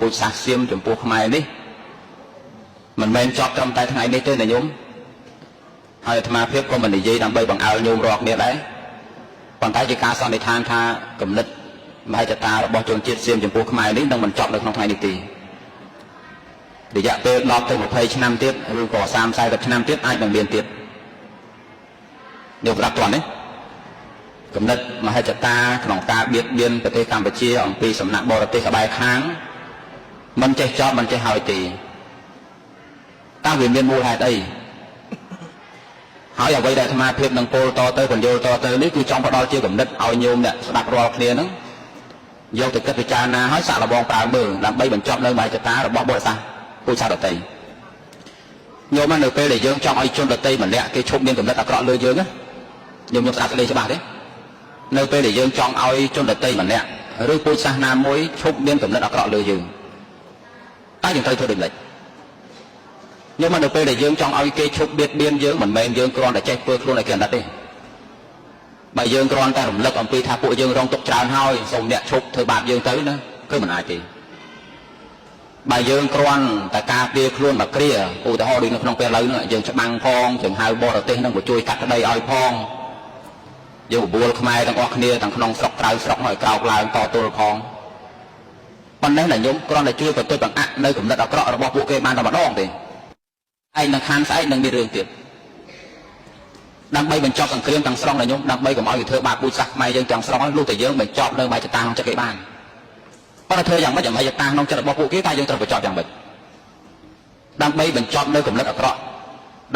ពូជសាសន៍សៀមចំពោះខ្មែរនេះមិនមែនចប់ត្រឹមតែថ្ងៃនេះទេណាញោមហើយអាត្មាភាពក៏មិននិយាយដើម្បីបង្អើលញោមរាល់គ្នាដែរប៉ុន្តែជាការសន្និដ្ឋានថាគំនិតមហិច្ឆតារបស់ជនជាតិសៀមចំពោះខ្មែរនេះនឹងមិនចប់នៅក្នុងថ្ងៃនេះទេរយៈពេល10ទៅ20ឆ្នាំទៀតឬក៏30 40ឆ្នាំទៀតអាចនឹងមានទៀតញោមស្ដាប់ទាន់ទេគំនិតមហិច្ឆតាក្នុងការបៀតបៀនប្រទេសកម្ពុជាអំពីសំណាក់បរទេសក្បែរខាងមិនចេះចប់មិនចេះហើយទេតើវាមានមូលហេតុអីហើយអ្វីដែលអាត្មាភាពនឹងពោលតទៅបញ្យល់តទៅនេះគឺចង់ផ្ដល់ជាគំនិតឲ្យញោមអ្នកស្ដាប់រាល់គ្នាហ្នឹងយកទៅគិតពិចារណាហើយសាកល្បងប្រើមើលដើម្បីបញ្ចប់នៅមហិច្ឆតារបស់បរិស័ទពូជសាសន៍ដទៃញោមនៅពេលដែលយើងចង់ឲ្យជនដទៃម្នាក់គេឈប់មានគំនិតអាក្រក់លើយើងណាញោមខ្ញុំស្ដាប់ស្ដីច្បាស់ទេនៅពេលដែលយើងចង់ឲ្យជនដទៃម្នាក់ឬពូជសាសន៍ណាមួយឈប់មានគំនិតអាក្រក់លើយើងតើយើងត្រូវធ្វើដូចម្តេចញោមនៅពេលដែលយើងចង់ឲ្យគេឈប់បៀតបៀនយើងមិនមែនយើងគ្រាន់តែចេះធ្វើខ្លួនឲ្យគេអាណិតទេបើយើងគ្រាន់តែរំលឹកអំពីថាពួកយើងរងទុក្ខច្រើនហើយសូមអ្នកឈប់ធ្វើបាបយើងទៅណាគឺមិនអាចទេបើយើងគ្រាន់តែការពារខ្លួនមកគ្រាឧទាហរណ៍ដូចនៅក្នុងពេលឥឡូវនេះយើងច្បាំងផងយើងហៅបរទេសនឹងមកជួយកាត់ក្តីឲ្យផងយើងបបួលខ្មែរទាំងអស់គ្នាទាំងក្នុងស្រុកក្រៅស្រុកឲ្យក្រោកឡើងតទល់ផងប៉ុណ្ណេះណាញោមគ្រាន់តែជួយបន្ទប់បង្អាក់នៅគំនិតអាក្រក់របស់ពួកគេបានតែម្ដងទេឯងនឹងខានស្អែកនឹងមានរឿងទៀតដើម្បីបញ្ចប់សង្គ្រាមទាំងស្រុងណាញោមដើម្បីកុំឲ្យគេធ្វើបាបពូជសាសន៍ខ្មែរយើងទាំងស្រុងលុះតែយើងបញ្ចប់នៅមហិច្ឆតាក្នុងចិត្តគេបានប៉ុន្តែធ្វើយ៉ាងម៉េចមហិច្ឆតាក្នុងចិត្តរបស់ពួកគេតើយើងត្រូវបញ្ចប់យ៉ាងម៉េចដើម្បីបញ្ចប់នៅគំនិតអាក្រក់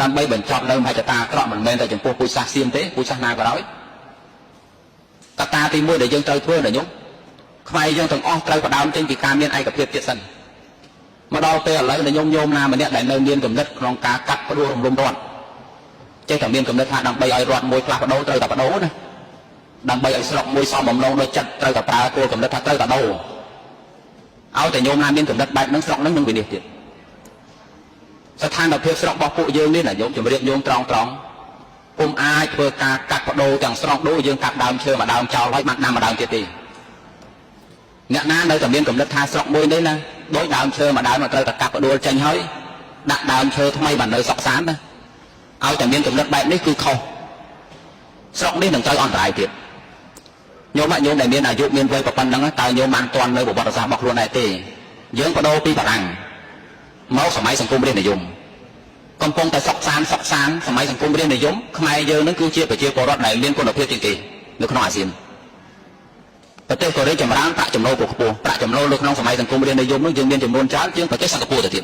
ដើម្បីបញ្ចប់នៅមហិច្ឆតាអាក្រក់មិនមែនតែចំពោះពូជសាសន៍សៀមទេពូជសាសន៍ណាក៏ដោយកត្តាទី1ដែលយើងត្រូវធ្វើណាញោមខ្មែរយើងទាំងអស់ត្រូវផ្ដើមចេញពីការមានឯកភាពទៀតសិនមកដល់ពេលឥឡូវដែលញោមញោមណាម្នាក់ដែលនៅមានគំនិតក្នុងការកាត់ផ្ដួលរំលំរដ្ឋចេះតែមានគំនិតថាដើម្បីឲ្យរដ្ឋមួយផ្លាស់ប្ដូរត្រូវតែប្ដូរណាដើម្បីឲ្យស្រុកមួយសមបំណងដូចចិត្តត្រូវតែប្រើគោលគំនិតថាត្រូវតែដូរឲ្យតែញោមណាមានគំនិតបែបហ្នឹងស្រុកហ្នឹងនឹងវិនិច្ឆ័យទៀតស្ថានភាពស្រុករបស់ពួកយើងនេះណាញោមជម្រាបញោមត្រង់ត្រង់ពុំអាចធ្វើការកាត់ប្ដូរទាំងស្រុងដូចយើងកាត់ដើមឈើមួយដើមចោលហើយបានដាំមួយដើមទៀតទេអ្នកណានៅតែមានគំនិតថាស្រុកមួយនេះណាដោយដើមឈើមួយដើមត្រូវតែកាប់ផ្ដួលចេញហើយដាក់ដើមឈើថ្មីបាននៅសុកសានណាឲ្យតែមានគំនិតបែបនេះគឺខុសស្រុកនេះនឹងត្រូវអន្តរាយទៀតញោមញោមដែលមានអាយុមានវ័យប៉ុណ្ណឹងតើញោមបានទាន់នៅប្រវត្តិសាស្ត្ររបស់ខ្លួនដែរទេយើងបដូរពីបារាំងមកសម័យសង្គមរាស្ត្រនិយមកំពុងតែសុកសានសុកសានសម័យសង្គមរាស្ត្រនិយមខ្មែរយើងនឹងគឺជាប្រជាពលរដ្ឋដែលមានគុណភាពជាងគេនៅក្នុងអាស៊ានប្រទេសកូរ៉េចម្រើនប្រាក់ចំណូលក៏ខ្ពស់ប្រាក់ចំណូលនៅក្នុងសម័យសង្គមរាស្ត្រនិយមនោះយើងមានចំនួនច្រើនជាងប្រទេសសិង្ហបុរីទៅទៀត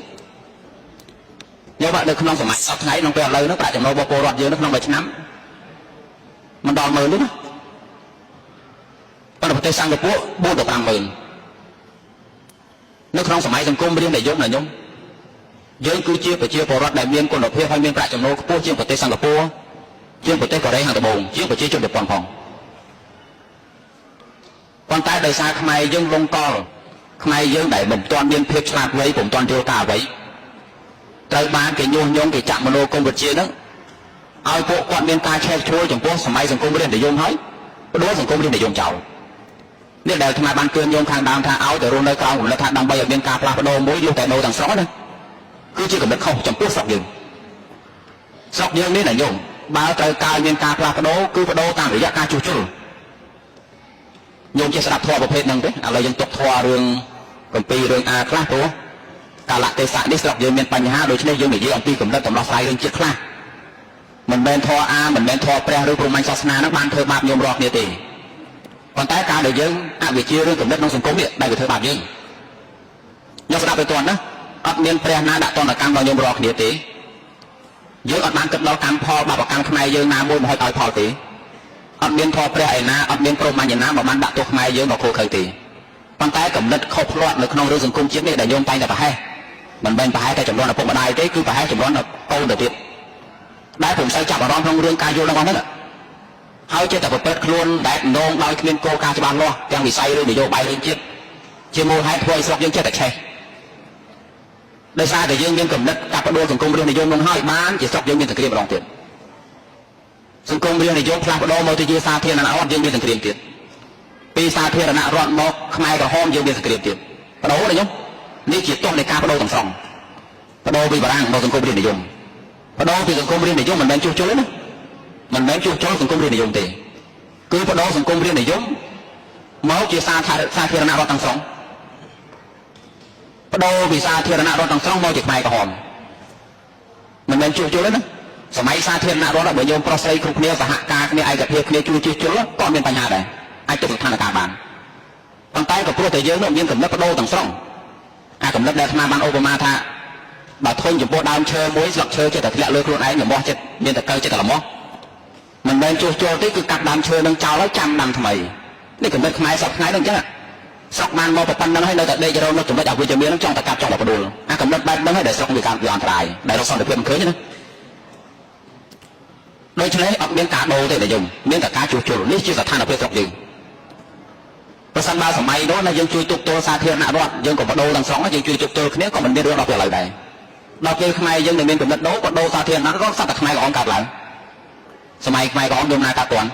ញោមនៅក្នុងសម័យសប្តាហ៍ថ្ងៃក្នុងពេលឥឡូវនោះប្រាក់ចំណូលរបស់ពលរដ្ឋយើងនៅក្នុងមួយឆ្នាំមិនដល់ម៉ឺនទេណាប៉ុន្តែប្រទេសសិង្ហបុរី4ដល់5ម៉ឺននៅក្នុងសម័យសង្គមរាស្ត្រនិយមណាញោមយើងគឺជាប្រជាពលរដ្ឋដែលមានគុណភាពហើយមានប្រាក់ចំណូលខ្ពស់ជាងប្រទេសសិង្ហបុរីជាងប្រទេសកូរ៉េខាងត្បូងជាងប្រជាជនជប៉ុនផងប៉ុន្តែដោយសារខ្មែរយើងលងកលខ្មែរយើងដែលមិនទាន់មានភាពឆ្លាតវៃពុំទាន់យល់ការអ្វីត្រូវបានគេញុះញង់គេចាក់មនោគមវិជ្ជាហ្នឹងឲ្យពួកគាត់មានការឆេះឆួលចំពោះសម័យសង្គមរាស្ត្រនិយមហើយផ្ដួលសង្គមរាស្ត្រនិយមចោលនេះដែលអាត្មាបានគឿនញោមខាងដើមថាឲ្យតែរស់នៅក្រោមគំនិតថាដើម្បីឲ្យមានការផ្លាស់ប្ដូរមួយលុះតែដូរទាំងស្រុងណាគឺជាគំនិតខុសចំពោះស្រុកយើងស្រុកយើងនេះណាញោមបើត្រូវការមានការផ្លាស់ប្ដូរគឺប្ដូរតាមរយៈការជួសជុលញោមចេះស្ដាប់ធម៌ប្រភេទហ្នឹងទេឥឡូវយើងទុកធម៌រឿងកម្ពីរឿងអាខ្លះព្រោះកាលៈទេសៈនេះស្រុកយើងមានបញ្ហាដូច្នេះយើងនិយាយអំពីគំនិតដំណោះស្រាយរឿងជាតិខ្លះមិនមែនធម៌អាមិនមែនធម៌ព្រះឬព្រហ្មញ្ញសាសនាហ្នឹងបានធ្វើបាបញោមរាល់គ្នាទេប៉ុន្តែការដែលយើងអវិជ្ជារឿងគំនិតក្នុងសង្គមនេះដែលវាធ្វើបាបយើងញោមស្ដាប់ទៅទាន់ណាអត់មានព្រះណាដាក់ទណ្ឌកម្មដល់ញោមរាល់គ្នាទេយើងអត់បានគិតដល់កម្មផលបាបកម្មខ្មែរយើងណាមួយមកឲ្យផលទេអត់មានធម៌ព្រះឯណាអត់មានព្រហ្មញ្ញណាមកបានដាក់ទោសខ្មែរយើងដល់ខូខើទេប៉ុន្តែគំនិតខុសភ្លាត់នៅក្នុងរឿងសង្គមជាតិនេះដែលញោមតែងតែប្រហែសមិនមែនប្រហែសតែចំនួនឪពុកម្ដាយទេគឺប្រហែសចំនួនកូនទៅទៀតដែលពុំសូវចាប់អារម្មណ៍ក្នុងរឿងការយល់របស់ហ្នឹងហើយចេះតែប្រព្រឹត្តខ្លួនដែលដងដោយគ្មានគោលការណ៍ច្បាស់លាស់ទាំងវិស័យរឿងនយោបាយរឿងជាតិជាមូលហេតុធ្វើឲ្យស្រុកយើងចេះតែឆេះដោយសារតែយើងមានគំនិតកាប់ផ្ដួលសង្គមរាស្ត្រនិយមនោះហើយបានជាស្រុកយើងមានសង្គ្រាមម្ដងទៀតសង្គមរាស្ត្រនិយមផ្លាស់ប្ដូរមកទៅជាសាធារណរដ្ឋយើងមានសង្គ្រាមទៀតពីសាធារណរដ្ឋមកខ្មែរក្រហមយើងមានសង្គ្រាមទៀតបដូរណាញោម នេះជាទោសនៃការបដូរទាំងស្រុងបដូរពីបារាំងមកសង្គមរាស្ត្រនិយមបដូរពីសង្គមរាស្ត្រនិយមមិនមែនជួសជុលទេណាមិនមែនជួសជុលសង្គមរាស្ត្រនិយមទេគឺបដូរសង្គមរាស្ត្រនិយមមកជាសាធារណរដ្ឋទាំងស្រុងបដូរពីសាធារណរដ្ឋទាំងស្រុងមកជាខ្មែរក្រហមមិនមែនជួសជុលទេណាសម័យសាធារណរដ្ឋបើញោមប្រុសស្រីគ្រប់គ្នាសហការគ្នាឯកភាពគ្នាជួយជួសជុលក៏មានបញ្ហាដែរអាចទប់ស្ថានភាពបានប៉ុន្តែក៏ព្រោះតែយើងនោះមានកំណត់បដូរទាំងស្រុងអាកំណត់ដែលអាត្មាបានឧបមាថាបើធុញចំពោះដើមឈើមួយស្លឹកឈើចិត្តតែធ្លាក់លើខ្លួនឯងលំោះចិត្តមានតែកើចិត្តតែលំោះមិនមែនជួសជុលទេគឺកាប់ដើមឈើនឹងចោលហើយចាំដាំថ្មីនេះកំណត់ខ្មែរសពថ្ងៃនឹងអញ្ចឹងស្រុកបានមកប៉ុណ្្នឹងហើយនៅតែដេករោនៅចំណុចអវិជ្ជមាននឹងចង់តែកាប់ចង់តែបដួលអាកំណត់បែបហ្នឹងហើយដែលស្រុកវាកើតវាអន្តរាយដែលរកសន្តិភាពមិនឃើញណាដូច្នេះអត់មានការដូរទេណាយំមានតែការជួសជុលនេះជាស្ថានភាពស្រុកយើងប្រសិនបើសម័យនោះណាយើងជួយទប់ទល់សាធារណរដ្ឋយើងក៏បដូរទាំងស្រុងយើងជួយទប់ទល់គ្នាក៏មិនមានរឿងដល់ពេលឥឡូវដែរដល់ពេលខ្មែរយើងដែលមានកំណត់ដូរក៏ដូរសាធារណរដ្ឋសត្វតែខ្មែរក្រហមកាត់ឡើងសម័យខ្មែរក្រហមយើងណាកាត់ទាន់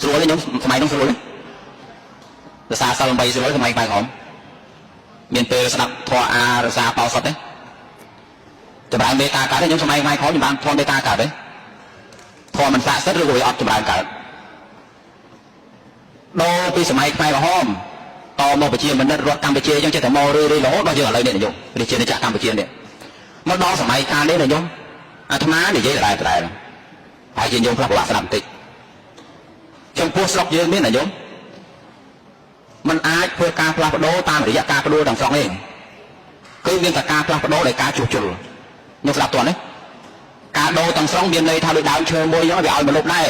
ស្រួលទេខ្ញុំសម័យនោះស្រួលទេរសាសិល8ស្រួលសម័យខ្មែរក្រហមមានពេលស្ដាប់ធម៌អារសាបោសុតទេចម្រើនមេត្តាកើតទេខ្ញុំសម័យខ្មែរក្រហមខ្ញុំបានធម៌មេត្តាកើតទេធម៌មិនស័ក្តិសិទ្ធិឬក៏វាអត់ចម្រើនកើតដូរពីសម័យខ្មែរក្រហមតមកប្រជាមនិតរដ្ឋកម្ពុជាអញ្ចឹងចេះតែមករឿយៗរហូតដល់យើងឥឡូវនេះញោមរាជាណាចក្រកម្ពុជានេះមកដល់សម័យកាលនេះណាញោមអាត្មានិយាយដដែលៗហើយជាញោមខ្លះប្រឡាក់ស្ដាប់បន្តិចចំពោះស្រុកយើងនេះណាញោមมันអាចធ្វើការផ្លាស់ប្ដូរតាមរយៈការបដូរទាំងស្រុងទេគឺមានតែការផ្លាស់ប្ដូរដោយការជួសជុលញោមស្ដាប់តើនេះការដូរទាំងស្រុងមានន័យថាដូចដើមឈើមួយអញ្ចឹងវាឲ្យមកលុបដែរ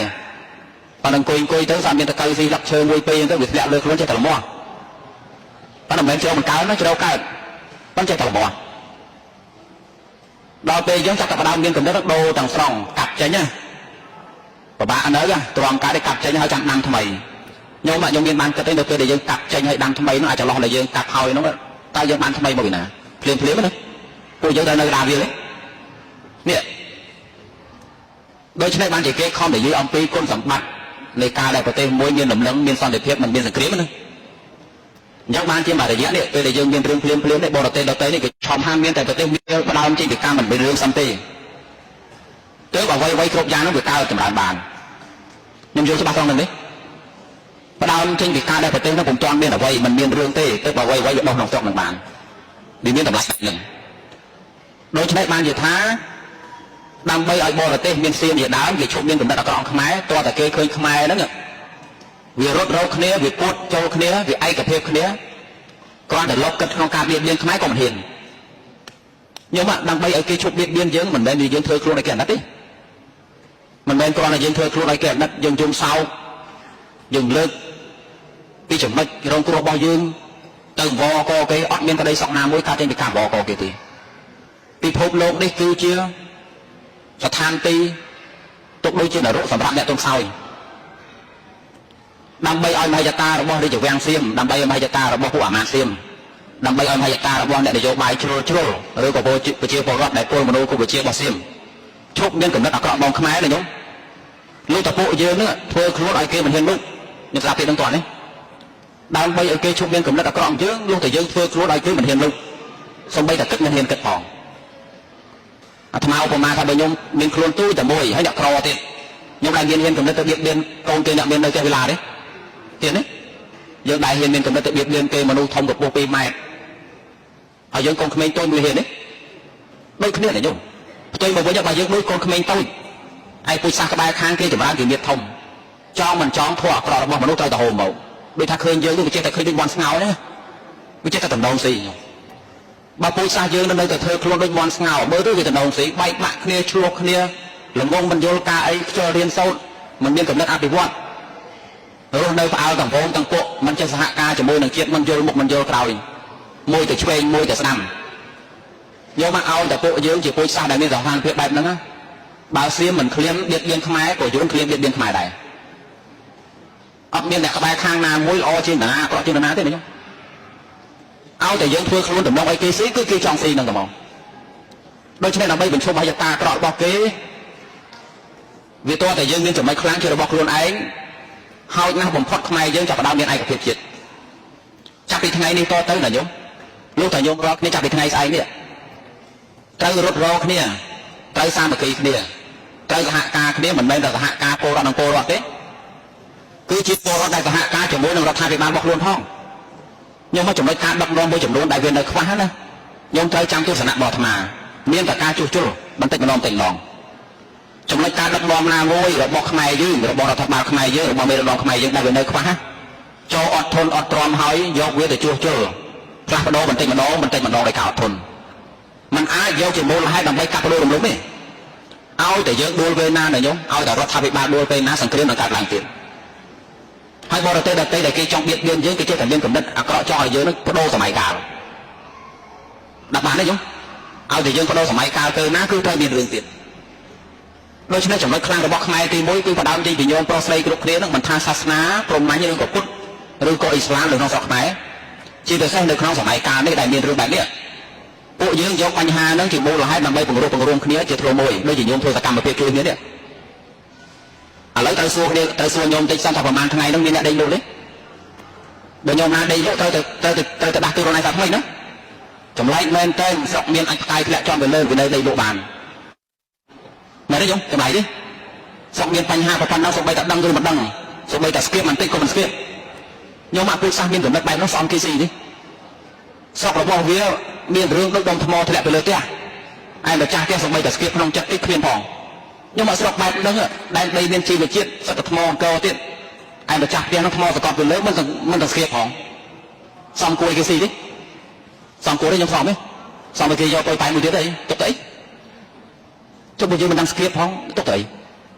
ប៉ុន្តែអង្គុយទៅស្អាតមានតកៅស៊ីលឹកឈើមួយពីរអញ្ចឹងទៅវាធ្លាក់លើខ្លួនចេះតែលមាស់ប៉ុន្តែមិនមែនជ្រៅមិនកើណាជ្រៅកើតប៉ុន្តែចេះតែលមាស់ដល់ពេលយើងចាប់តែផ្ដើមមានកំណត់ដូរទាំងស្រុងកាប់ចេញណាពិបាកនៅទ្រាំកើតឲ្យកាប់ចេញហើយចាំដាំថ្មីញោមខ្ញុំមានបានគិតទេនៅពេលដែលយើងកាប់ចេញហើយដាំថ្មីនោះអាចចន្លោះដែលយើងកាប់ហើយនោះតើយើងបានថ្មីមកពីណាភ្លាមភ្លាមណាពួកយើងទៅនៅដាវានេះដូច្នេះបានជាគេខំនិយាយអំពីគុណសម្បត្តិនៃការដែលប្រទេសមួយមានលំនឹងមានសន្តិភាពមិនមានសង្គ្រាមណាអញ្ចឹងបានជាមួយរយៈនេះពេលដែលយើងមានរឿងភ្លាមភ្លាមនេះបរទេសដទៃនេះគេឆំហាមានតែប្រទេសមានផ្ដើមចេញពីការមិនមានរឿងសន្តិទើបអ្វីអ្វីគ្រប់យ៉ាងនោះវាកើតចម្រើនបានខ្ញុំយល់ច្បាស់ត្រង់នេះផ្ដើមចេញពីការដែលប្រទេសនោះពុំទាន់មានអ្វីមិនមានរឿងទេទើបអ្វីអ្វីវាដុះក្នុងស្រុកនឹងបានវាមានតម្លៃនឹងដូច្នេះបានជាថាដើម្បីឲ្យបរទេសមានសៀមជាដើមគេឈប់មានកំណត់អាក្រក់ខ្មែរតើតែគេឃើញខ្មែរហ្នឹងវារត់រោគ្នាវាពួតចូលគ្នាវាឯកភាពគ្នាគ្រាន់តែលុបគិតក្នុងការបៀតបៀនខ្មែរក៏មិនហ៊ានញោមដើម្បីឲ្យគេឈប់បៀតបៀនយើងមិនមែនយើងធ្វើខ្លួនឲ្យគេអាណិតទេមិនមែនគ្រាន់តែយើងធ្វើខ្លួនឲ្យគេអាណិតយើងយំសោកយើងលើកពីចំណុចរងគ្រោះរបស់យើងទៅវកគេអត់មានក្តីសក់ណាមួយកើតចេញពីការវកគេទេពិភពលោកនេះគឺជាស្ថានទីទុកដូចជានរកសម្រាប់អ្នកទន់ខ្សោយដើម្បីឲ្យមហិច្ឆតារបស់រាជវាំងសៀមដើម្បីឲ្យមហិច្ឆតារបស់ពួកអាមាត្យសៀមដើម្បីឲ្យមហិច្ឆតារបស់អ្នកនយោបាយជ្រុលជ្រុលឬក៏ប្រជាពលរដ្ឋដែលពលមនោគមវិជ្ជារបស់សៀមឈប់មានកំណត់អាក្រក់បងខ្មែរណាញោមលោកតពួកយើងនេះធ្វើខ្លួនឲ្យគេមិនហ៊ានលុកខ្ញុំស្ដាប់ពីនឹងតោះនេះដើម្បីឲ្យគេឈប់មានកំណត់អាក្រក់យើងលុះតែយើងធ្វើខ្លួនឲ្យគេមិនហ៊ានលុកសំបីតែគិតមិនហ៊ានគិតផងអាត្មាឧបមាថាបើខ្ញុំមានខ្លួនទូចតែមួយហើយអ្នកក្រទៀតខ្ញុំដែលមានហ៊ានកំណត់ទៅបៀតបៀនកូនគេអ្នកមាននៅផ្ទះវិឡាទេទៀតនេះយើងដែលហ៊ានមានកំណត់ទៅបៀតបៀនគេមនុស្សធំកម្ពស់2ម៉ែត្រហើយយើងកូនក្មេងតូចមួយហ៊ានទេដូចគ្នាណាញោមផ្ទុយមកវិញបើយើងដូចកូនក្មេងតូចឯពូជសាសក្បែរខាងគេចម្រើនគេមានធំចង់មិនចង់ធัวអាក្រក់របស់មនុស្សត្រូវតែហូរមកដូចថាឃើញយើងនោះវាចេះតែឃើញដូចមាន់ស្ងោណាវាចេះតែតំណងស៊ីបើពូជសាសយើងនៅតែធ្វើខ្លួនដូចមាន់ស្ងោមើលទៅវាតំណងស៊ីបែកបាក់គ្នាឆ្លោះគ្នាល្ងងមិនយល់ការអីខ្ជិលរៀនសូត្រមិនមានកំណត់អភិវឌ្ឍរស់នៅផ្អើលទាំងវងទាំងពួកមិនចេះសហការជាមួយនឹងជាតិមិនយល់មុខមិនយល់ក្រោយមួយទៅឆ្វេងមួយទៅស្ដាំយកមកឲ្យតែពួកយើងជាពូជសាសដែលមានស្ថានភាពបែបហ្នឹងណាបើសៀមមិនឃ្លានបៀតបៀនខ្មែរក៏យួនឃ្លានបៀតបៀនខ្មែរដែរអត់មានអ្នកក្បែរខាងណាមួយល្អជាងតាណាអាក្រក់ជាងតាណាទេណាឲ្យតែយើងធ្វើខ្លួនតំណងឲ្យគេស៊ីគឺគេចង់ស៊ីនឹងតែមកដូច្នេះដើម្បីបញ្ឈប់មហិច្ឆតាអាក្រក់របស់គេវាតតែយើងមានចំណុចខ្លាំងជារបស់ខ្លួនឯងហើយណាស់បំផុតខ្មែរយើងចាប់ផ្ដើមមានឯកភាពជាតិចាប់ពីថ្ងៃនេះតទៅណាញោម លោកតាញោមរាល់គ្នាចាប់ពីថ្ងៃស្អែកនេះត្រូវរត់រកគ្នាត្រូវសាមគ្គីគ្នាត្រូវសហការគ្នាមិនមែនតែសហការពលរដ្ឋនិងពលរដ្ឋទេគឺជាពលរដ្ឋដែលសហការជាមួយនឹងរដ្ឋាភិបាលរបស់ខ្លួនផងខ្ញុំមកចំណុចការដឹកនាំមួយចំនួនដែលវានៅខ្វះណាខ្ញុំត្រូវចាំទស្សនៈរបស់អាត្មាមានតែការជួសជុលបន្តិចម្ដងបន្តិចម្ដងចំណុចការដឹកនាំណាមួយរបស់ខ្មែរយើងរបស់រដ្ឋបាលខ្មែរយើងរបស់មេដឹកនាំខ្មែរយើងដែលវានៅខ្វះចូលអត់ធន់អត់ទ្រាំហើយយកវាទៅជួសជុលផ្លាស់ប្ដូរបន្តិចម្ដងបន្តិចម្ដងដោយការអត់ធន់มันអាចយកជាមូលហេតុដើម្បីកាប់ផ្ដួលរំលំទេឲ្យតែយើងដួលពេលណាណាញោមឲ្យតែរដ្ឋាភិបាលដួលពេលណាសង្គ្រាមនឹងកើតឡើងទៀតហើយបរទេសដទៃដែលគេចង់បៀតបៀនយើងគេចេះតែមានគំនិតអាក្រក់ចង់ឲ្យយើងនឹងបដូរសម័យកាលដាក់បានទេញោមឲ្យតែយើងបដូរសម័យកាលទៅណាគឺត្រូវមានរឿងទៀតដូច្នេះចំណុចខ្លាំងរបស់ខ្មែរទី1គឺផ្ដើមចេញពីញោមប្រុសស្រីគ្រប់គ្នានឹងមិនថាសាសនាព្រហ្មញ្ញឬក៏ពុទ្ធឬក៏អ៊ីស្លាមនៅក្នុងស្រុកខ្មែរជាពិសេសនៅក្នុងសម័យកាលនេះដែលមានរឿងបែបនេះពួកយើងយកបញ្ហាហ្នឹងជាមូលហេតុដើម្បីពង្រួបពង្រួមគ្នាជាធ្លុំមួយដូចជាញោមធ្វើសកម្មភាពជួយគ្នានេះឥឡូវត្រូវសួរគ្នាត្រូវសួរញោមតិចសិនថាប្រហែលថ្ងៃហ្នឹងមានអ្នកដេញលក់ទេបើញោមណាដេញលក់ត្រូវទៅត្រូវទៅត្រូវទៅដាស់ទូរណៃសាថ្មីណាចម្លែកមែនតើស្រុកមានអាចផ្កាយធ្លាក់ចំទៅលើវានៅដេញលក់បានមែនទេញោមចម្លែកទេស្រុកមានបញ្ហាប៉ុណ្ណឹងសូម្បីតែដឹងឬមិនដឹងសូម្បីតែស្គៀបបន្តិចក៏មិនស្គៀបញោមអពុទ្ធសាសមានកំណត់បែបនោះស្អំគេស៊ីទេស្រុករបស់វាមានរឿងដូចដុំថ្មធ្លាក់ទៅលើផ្ទះឯម្ចាស់ផ្ទះសូម្បីតែស្គៀបក្នុងចិត្តតិចគ្មានផងខ្ញុំមកស្រុកបែបហ្នឹងដែនដីមានជីវជាតិសត្វថ្មអង្គទៀតឯម្ចាស់ផ្ទះនោះថ្មសកត់ទៅលើមិនមិនតែស្គៀបផងសំគួយគេស៊ីទេសំគួយទេខ្ញុំសំទេសំឲ្យគេយកទៅតែមួយទៀតអីទុកទៅអីចុះបើយើងមិនដឹងស្គៀបផងទុកទៅអី